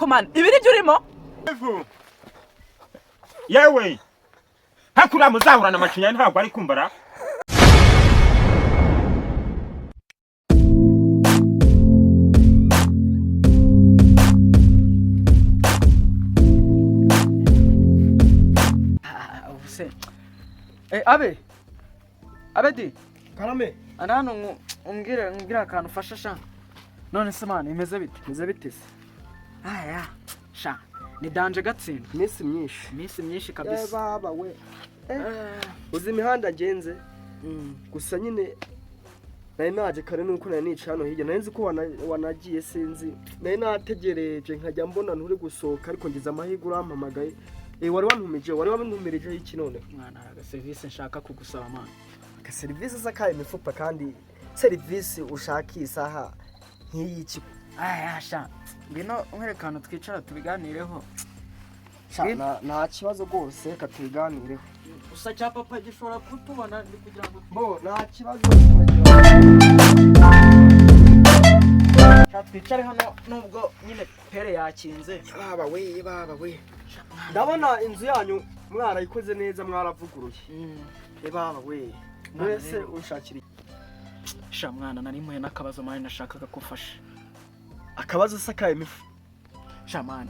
Ariko man, ibi nibyo urimo? Yewe, hakuriya muzahurana amacinya, ntabwo ari kumbara. Ubu se abe abedi. Karame. Ana hano, umbwire akantu ufasha sha. None se man, imeze bite? Meze bite se? Aya sha, ni danger gatsinda. Iminsi myinshi. Iminsi myinshi kabisa. Baba we, uzi imihanda ngenze? Gusa nyine nari naje kare, nuko nari nicaye hano hirya, nari nzi ko wanagiye, sinzi, nari nategereje nkajya mbona nturi gusohoka, ariko ngize amahirwe urampamagaye. Wari wantumije, wari wantumirije iki none? Mwana, hari agaserivisi nshaka kugusaba, man. Aka serivisi z'akaye mifupa? Kandi serivisi ushaka iyi saha nk'iyiki? Aya sha, ngwino nkwereka ahantu twicara tubiganireho. Sha, nta kibazo rwose, reka tubiganireho. Gusa cya papa gishobora kutubona, ndi kugira ngo Bo, nta kibazo, turagira. Sha, twicare hano nubwo nyine pere yakinze. Baba we, baba we, ndabona inzu yanyu mwarayikoze neza, mwaravuguruye. Baba we, mwese rero. unshakira iki? Sha mwana, nari mpuye n'akabazo man, nashakaga kufasha. Akabazo se akaye mifu? Sha man,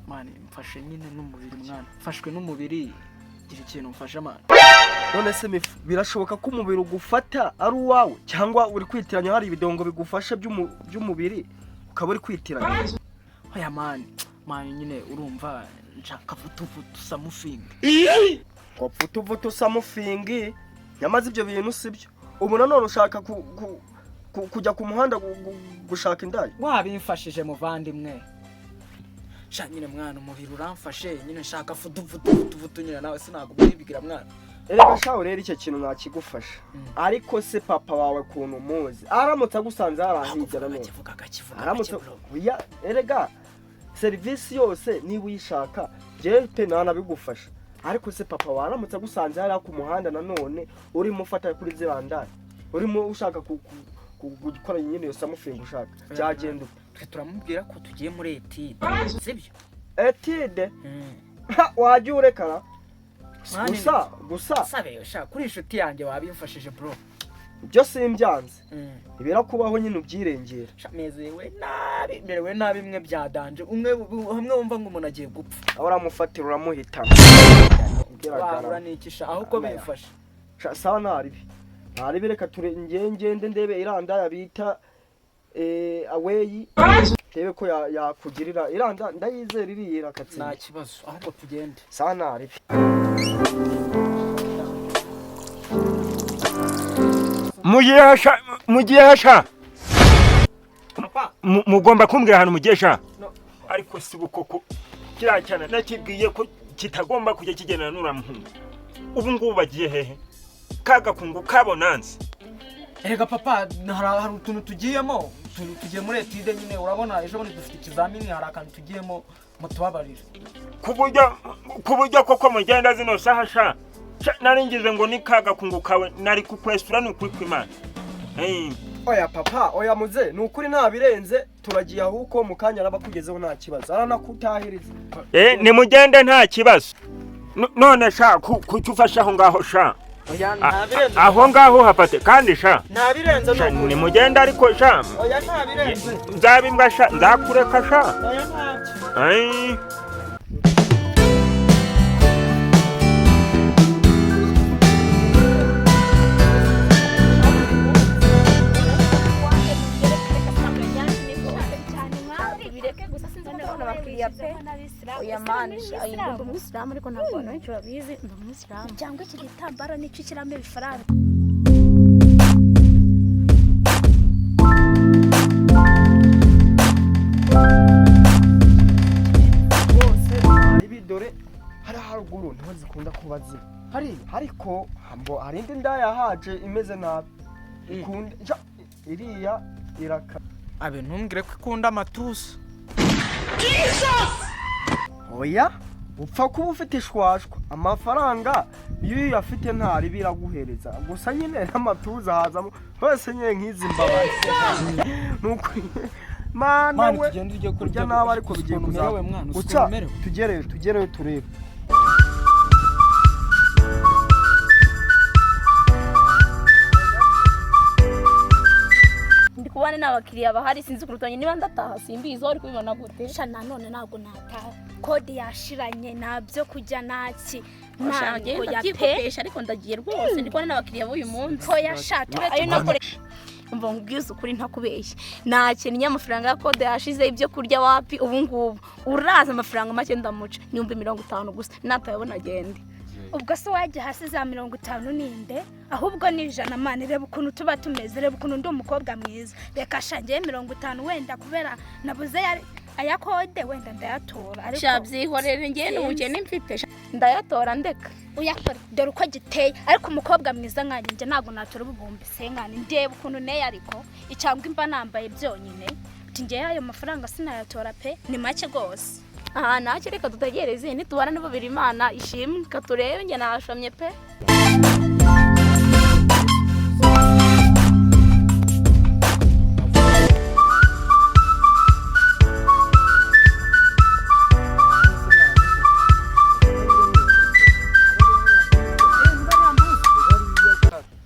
man, mfashe nyine n'umubiri mwana, mfashwe n'umubiri, gira ikintu mfasha, man. None se mifu, birashoboka ko umubiri ugufata ari uwawe, cyangwa uri kwitiranya? Hari ibidongo bigufasha by'umubiri ukaba uri kwitiranya? Oya man, man, nyine urumva nshaka vutuvutu something. Ngo vutuvutu something? Nyamaze ibyo bintu si byo. Ubu nanone ushaka kujya ku muhanda gushaka indaya? Wabimfashije muvandimwe. Sha nyine mwana, umubiri uramfashe nyine, nshaka futufutu futufutu nyine, nawe sinagumubibwira mwana. Erega shawe, rero icyo kintu nakigufasha, ariko se papa wawe ukuntu umuzi, aramutse agusanze hariya nanone? Gakivuga gakivuga. Aramutse gake bro. Oya, erega serivisi yose niba uyishaka, njyewe pe ntanabigufasha, ariko se papa wawe aramutse agusanze hariya ku muhanda nanone urimo ufata kuri ziriya ndaya, urimo ushaka gukora nyine iyo something ushaka, byagenda ute? Twe turamubwira ko tugiye muri étude, sibyo? Étude? Wajya urekara. Mani, Gusa gusa. Sabe sha, kuri inshuti yanjye wabimfashije bro. Ibyo simbyanze, ibirakubaho nyine ubyirengera. Sha, mezewe nabi, merewe nabi mwe bya danger, umwe hamwe wumva ngo umuntu agiye gupfa. Aho uramufatira uramuhitana. Wahura n'iki sha, ahubwo bimfashe. Sha, sawa, ntaribi ntaribi, reka ture nge ngende ndebe irandaya bita aweyi, ndebe ko yakugirira iranda, ndayizera iriyira Nta katsinda. kibazo, ahubwo tugende. Sawa, ntaribi. Mugiye sha, mugiye sha? Papa. Mugomba kumbwira ahantu mugiye sha. No. Ariko si koko kiriya cyana nakibwiye ko kitagomba kujya kigendana n'uriya muhungu. Ubu ngubu bagiye hehe? Ka gakungu kabonanse. Erega papa, hari utuntu tugiyemo, tugiye muri étude nyine, urabona ejo bundi dufite ikizamini, hari akantu tugiyemo, mutubabarire. Ku buryo koko mugenda zino saha sha? Sha, nari ngize ngo ni ka gakungu kawe nari kukwesura, ni ukuri kw'Imana. Oya papa, oya muze, ni ukuri nta birenze, turagiye ahubwo mu kanya araba akugezeho, nta kibazo, aranakutahiriza. Nimugende nta kibazo. None sha, kuki ufashe aho ngaho sha? Oya, nta birenze. Aho ngaho hafate kandi sha. Nta birenze. Sha, Ni ukuri. nimugende ariko sha. Oya, nta birenze. Nzaba imbwa sha, nzakureka sha. Oya, ntabyo. Ai. Bireke gusa, sinzi ko ndabona abakiriya pe. Oya man, Ndi umuyisilamu, ariko ntabwo abantu benshi babizi, ndi umuyisilamu. Cyangwa iki gitambaro nicyo kiramo ibifaranga. Bose ibi dore hari haruguru niho zikunda kuba ziri hari, ariko hambo hari indi ndaya haje imeze nabi ikunda ja, iriya iraka. Abe, ntumbwire ko ikunda amatuza. Oya, upfa kuba ufite ishwashwa, amafaranga iyo uyafite ntari biraguhereza, gusa nyine n'amatuza hazamo hose nyine nk'izi mbabare. Nuko Mana Mani, we, tugende ujye kurya. kurya nabi ariko bigiye Ukuntu kuzaba umerewe, mwana, uzi uca ukuntu umerewe. tugereyo, tugereyo turebe. Ndi kubona n'abakiriya bahari, sinzi kurutanya niba ndataha, simbizi. Wowe uri kubibona gute? Sha, nanone ntabwo nataha, kode yashiranye, nta byo kurya, ntaki. Ntabwo Ntabwo ya pe. ndabyikopesha, ariko ndagiye rwose. Ndi kubona n'abakiriya b'uyu munsi. Hoya sha, tube Ayo nakore. Umva nkubwize ukuri, ntakubeshye, nakennye, amafaranga ya kode yashize, ibyo kurya wapi. Ubu ngubu uraza amafaranga make ndamuca 50,000 gusa, natayabona agende. Ubwo se wajya hasi za 50 ninde? Ahubwo ni 100, mani. Reba ukuntu tuba tumeze, reba ukuntu ndi umukobwa mwiza. Reka sha, ngewe 50 wenda kubera nabuze aya kode, wenda ndayatora, ariko Sha, byihorere, ngewe n'ubukene mfite. Sha, ndayatora ndeka. Uyakora, dore uko giteye. Ariko umukobwa mwiza nkanjye, njye ntabwo natora ububumbi senkani. Ndeba ukuntu neye, ariko icyangwa imba nambaye byonyine. Uti ngewe ayo mafaranga sinayatora pe, ni make rwose. Aha ntacyo, reka dutegereze, nitubana ni babiri Imana ishimwe. Reka turebe, njye nashomye pe.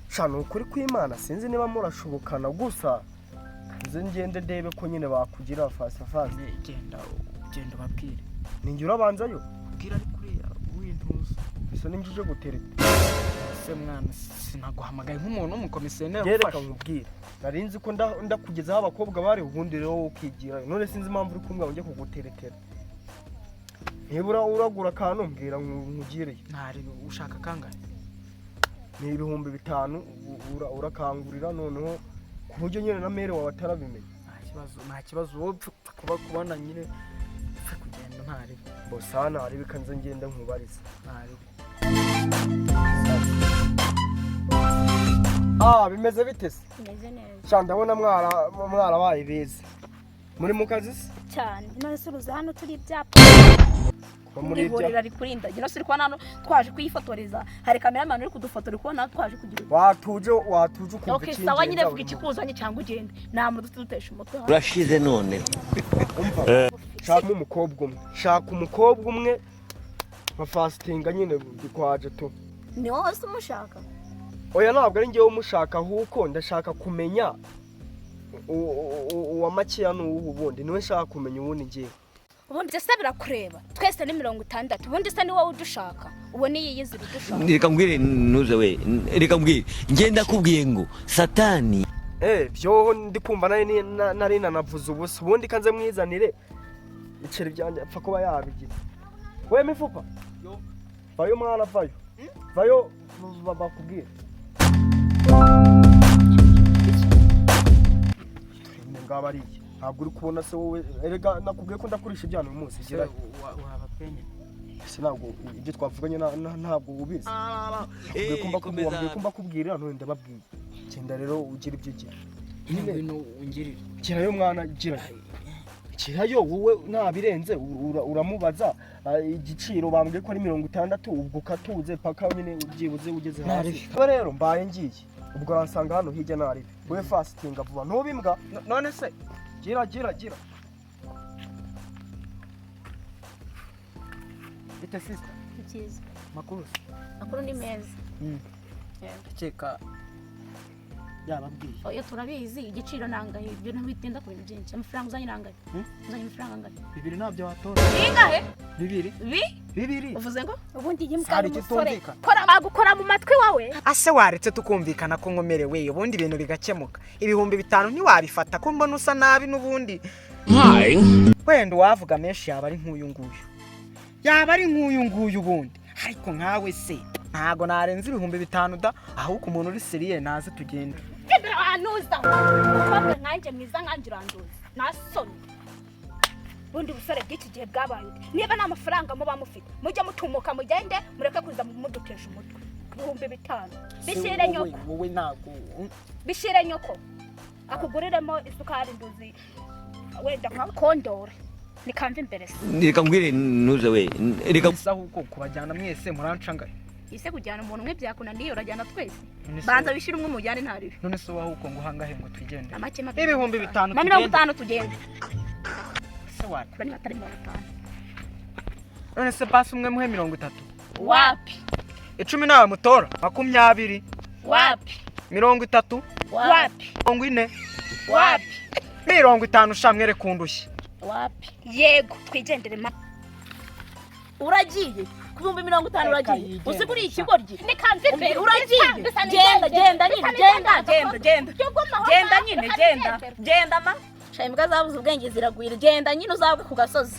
Sha, ni ukuri kw'Imana, sinzi niba murashobokana, gusa nze ngende ndebe ko nyine bakugira fasa fasa. Genda, genda ubabwire. Ninjye urabanzayo. Ubwira ariko uriya w'intuza. Bisa n'injye uje gutereta. Se mwana, sinaguhamagaye nk'umuntu w'umukomisiyoneri Yereka ufasha. nkubwire, nari nzi ko ndakugezaho abakobwa bari, ubundi rero wowe ukigirayo. None sinzi impamvu uri kumbwira ngo njye kuguteretera. Nibura uragura akantu mbwira nkugireye. Ntari ushaka kangahe? Ni 5000 urakangurira noneho ku buryo nyine na mere wawe atarabimenya. Nta kibazo, nta kibazo. Wowe upfa kuba kubona nyine, upfa kugenda, ntari. Bosana hari bikanze, ngende nkubarize. Ntari. Ah, bimeze bite se? Bimeze neza. Sha, ndabona mwarabaye beza, muri mu kazi se? Cyane. None se uruza hano turi ibyapa? Kuba muri ibya Ihorera rikurinda no siri kubona hano twaje kuyifotoreza, hari kameramani uri kudufotora, uri kubona twaje kugira Watuje, watuje ukumva. Okay, sawa nyine. Icy'ingenzi Vuga ikikuzanye cyangwa ugende, nta muntu dutesha umutwe hano. Urashize none. Umva, shaka umukobwa umwe, shaka umukobwa umwe nka fasitinga nyine bikwaje tu. Ni wowe se umushaka? Oya, ntabwo ari njyewe umushaka, ahubwo ndashaka kumenya uwa makeya ni uwuhe. Ubundi niwe nshaka kumenya ubundi njyewe. Ubundi se birakureba? Twese ni 60. Ubundi se ni wowe udushaka? Uwo niyiyizira udushaka. Reka mbwire ntuze we, reka mbwire, ngenda kubwiye ngo satani. Eh, byoho ndi kumva nari nanavuze ubusa. Ubundi kanze mwizanire iceri byanjye, apfa kuba yabigize. We mifupa, vayo mwana, vayo, vayo, bakubwire. Turinde ngaba ariye, ntabwo uri kubona se wowe? Erega nakubwiye ko ndakurisha ibyana uyu munsi. Gerayo. Wabapenye. Ese ntabwo ibyo twavuganye ntabwo ubizi? Nakubwiye ko wambwiye ko mbakubwira, none ndababwiye. Genda rero ugira ibyo ugira. Nyine ngwino ungirire. Gerayo mwana, gerayo, gerayo wowe, ntabirenze. Uramubaza igiciro, bambwiye ko ari 60, ubwo ukatuze paka nyine byibuze ugeze hasi. Naribi. Ubwo rero mbaye ngiye, ubwo uransanga hano hirya. Naribi wowe, fasitinga vuba, ntube imbwa. None se Gira, gira, gira. Bite sister? Ni byiza. Makuru se? Makuru ni meza. Ndakeka yababwiye. Oya, turabizi igiciro nangahe, ibyo ntibitinda ku bintu byinshi. Amafaranga uzanye nangahe? Uzanye amafaranga angahe? 2 ntabyo watora. Bingahe? 2. Bi 2. Uvuze ngo? Ubundi iyi mbwa Hari y'umusore ikitumvikana. kora bagukora mu matwi wowe. Ase waretse tukumvikana ko nkomerewe, ubundi ibintu bigakemuka. 5000 ntiwabifata ko mbona usa nabi n'ubundi? Wenda uwavuga menshi yaba ari nk'uyu nguyu, yaba ari nk'uyu nguyu ubundi, ariko nkawe se ntago narenza 5000 da. Ahubwo umuntu uri sérieux naze tugende. Gendera wanuza, umukobwa nkanjye mwiza nkanjye uranduza, nta soni? Ubundi busore bw'iki gihe bwabaye ute? Niba nta mafaranga muba mufite, mujye mutumuka mugende, mureke kuza mudutesha umutwe. 5000 bishyire Wowe- nyoko. Wowe ntabwo Bishyire nyoko akuguriremo isukari, nduzi wenda kondora nikamva imbere se. Reka mbwire ntuze we, reka. Isa ahubwo kubajyana mwese murancangaye. Ese kujyana umuntu umwe byakunaniye, urajyana twese? None se- Banza wishyure umwe umujyane, ntaribi. None se wowe uko ngo uhangahe ngo twigendere? Amake? 5000. Ma mirongo Tugende. itanu tugende. Se wapi. Niba atari 50. None se basi umwe muhe 30? Wapi. 10 nawe mutora, 20. Wapi. 30. Wapi. 40. Wapi. 50 sha, mwereke undushye. Wapi. Yego, twigendere ma. Uragiye ku 50,000? Reka Uragiye. yigendere, Uzi kuri sha. ikigoryi? Nikanze imbere. Uragiye, genda, genda nyine, genda, genda, genda, genda nyine, genda, genda ma. Sha, imbwa zabuze ubwenge ziragwira. Genda nyine uzabwe ku gasozi.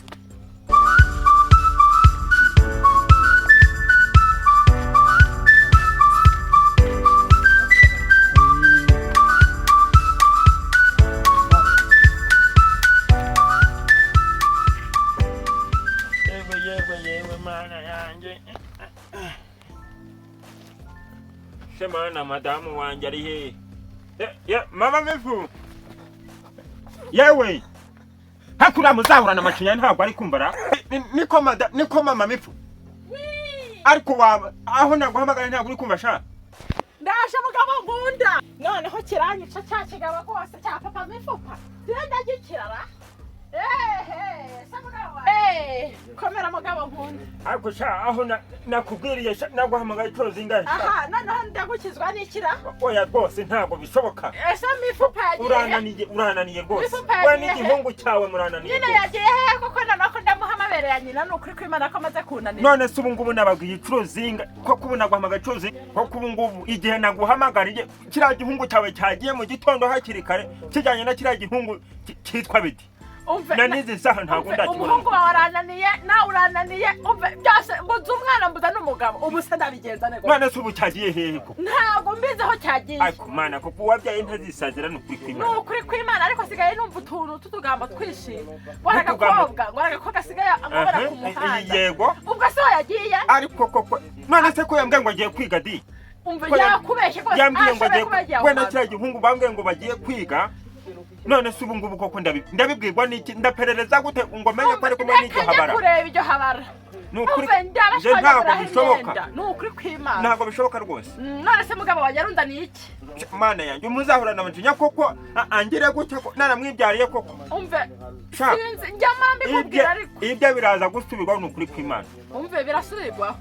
Yewe, yewe, yewe, mana yanjye! Se mana, madamu wanjye ari hehe? Ye, mama mifu, yewe, hakuriya muzahurana amacinya, ntabwo ari kumbara. Niko niko mama mifu, ariko waba aho naguhamagara ntabwo uri kumva sha. Ndaje mugabo nkunda, noneho kiranyica cya kigabo rwose cya papa mifupa, ndagikirara ehe se mugabo wawe. Komera mugabo nkunda. Ariko sha, aho nakubwiriye sha, naguhamagaye inshuro zingahe sha? Aha noneho ndagukizwa n'ikira. Oya rwose, ntabwo bishoboka. Ese mifupa yagiye he? Urananiye, urananiye rwose. Mifupa We yagiye he? n'igihungu cyawe murananiye Nyine rwose. yagiye hehe koko? Noneho ko ndamuha amabere ya nyina, ni ukuri kw'Imana ko amaze kunanira. None se ubu ngubu nababwiye inshuro zinga ko ubu naguhamagaye inshuro zinga ko ubu ngubu igihe naguhamagariye kiriya gihungu cyawe cyagiye mu gitondo hakiri kare kijyanye na kiriya gihungu cyitwa biti Umve na n'izi saha ntabwo umve, ndakibona. Umuhungu wawe arananiye, nawe urananiye. Umve, byose mbuze umwana, mbuze n'umugabo, ubu se ndabigenza neza? None se ubu cyagiye hehe ko? Ntabwo mbizi aho cyagiye. Ariko mana, kuko uwabyaye ntazisazira, ni ukuri Ni kw'Imana. ukuri kw'Imana, ariko sigaye numva utuntu tw'utugambo twinshi, ngo hari N'utugambo- agakobwa, ngo hari agakobwa asigaye amabara ku muhanda. Yego. Ubwo se aho yagiye? Ariko koko none se ko yambwiye ngo agiye kwiga di? Umve, Ko yakubeshye rwose. yambwiye ngo Ashoboye agiye kuba yagiye aho we na hantu. kiriya gihungu bambwiye ngo bagiye kwiga. None se ubu ngubu koko ndabibwirwa n'iki? Ndaperereza gute ngo menye ko ari kumwe Reka n'iryo njye habara? kureba iryo habara. Ni ukuri Umve, nje ndabashwanyagura ntabwo bishoboka. imyenda, ni ukuri kw'Imana. Ntabwo bishoboka rwose. None se mugabo wanjye arundaniye iki? Mana yanjye, muzahorana amajinya koko, angire gutya ko naramwibyariye koko? Umve, Sha, sinzi, njya mpora mbikubwira ariko. Ibyo biraza gusubirwaho, ni ukuri kw'Imana. Umve, birasubirwaho.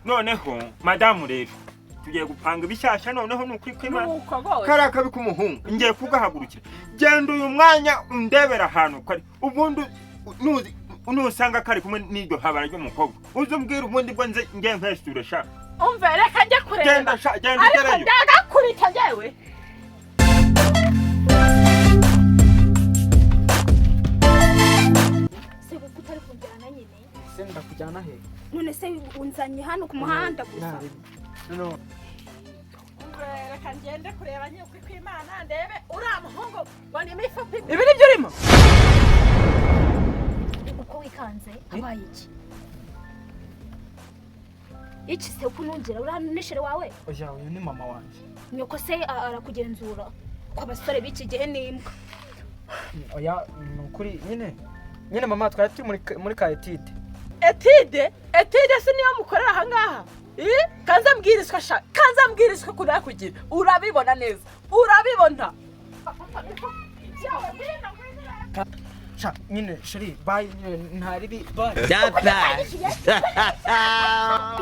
Noneho madamu rero tugiye gupanga ibishyashya noneho, ni ukuri kw'Imana. Nuko rwose. Kariya kabi k'umuhungu ngiye kugahagurukira. Genda uyu mwanya undebera ahantu kari, ubundi nusanga kari kumwe n'iryo habara ry'umukobwa uze umbwire, ubundi bwo nze ngiye nkesure sha. Umve, reka njye kureba. Genda sha, genda Ariko ugereyo. ndagakubita njyewe. Se kuko utari kunjyana nyine? Se ndakujyana he? None se unzanye hano ku muhanda gusa? No. Umve, reka ngende kureba nyine, ukuri kw'Imana, ndebe uriya muhungu ngo ni imifupa. Ibi nibyo urimo? Uko wikanze habaye iki? Iki se uko unungira uriya nishere wawe? Oya, uyu ni mama wanjye. Nyoko se arakugenzura ko abasore b'iki gihe ni imbwa? Oya, ni ukuri nyine, nyine mama, twari turi muri ka étude. Étude? Étude se niyo mukorera aha ngaha? Ih, kanze mbwirizwa sha, kanze mbwirizwa ukuntu yakugira, urabibona neza, urabibona. Sha nyine chérie, bye nyine, ntaribi, bye.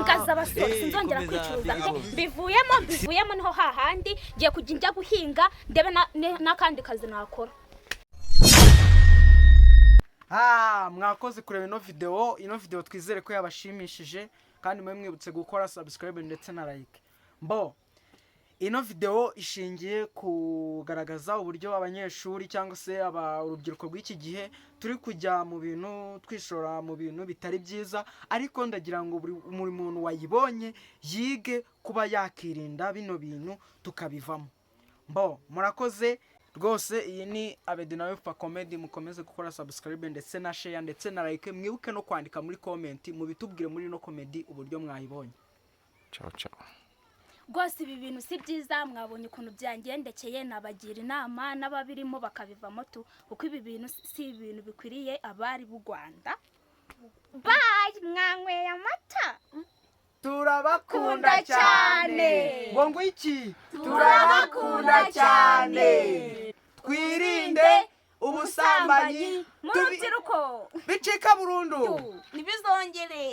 Ngaza abasore, sinzongera kwicuruza pe, mbivuyemo, mbivuyemo, niho hahandi ngiye kujya njya guhinga, ndebe n'akandi kazi nakora. Ah, mwakoze kureba ino video. Ino video twizere ko yabashimishije, kandi mwe mwibutse gukora subscribe ndetse na like. Mbo ino video ishingiye kugaragaza uburyo abanyeshuri cyangwa se aba urubyiruko rw'iki gihe turi kujya mu bintu, twishora mu bintu bitari byiza, ariko ndagira ngo buri muntu wayibonye yige kuba yakirinda bino bintu, tukabivamo. Mbo murakoze rwose. Iyi ni Abedi nawe Comedy. Mukomeze gukora subscribe ndetse na share ndetse na like. Mwibuke no kwandika muri comment, mubitubwire muri no comedy uburyo mwayibonye. Ciao, ciao. Rwose ibi bintu si byiza, mwabonye ukuntu byangendekeye. Nabagira inama n'ababirimo bakabivamo tu, kuko ibi bintu si ibintu bikwiriye abari b'u Rwanda. Bye, mwanyweye amata. Turabakunda Kunda cyane. cyane. Ngo ngwiki? Turabakunda cyane. Twirinde ubusambanyi mu tubi- rubyiruko bicika burundu. Ntibizongere.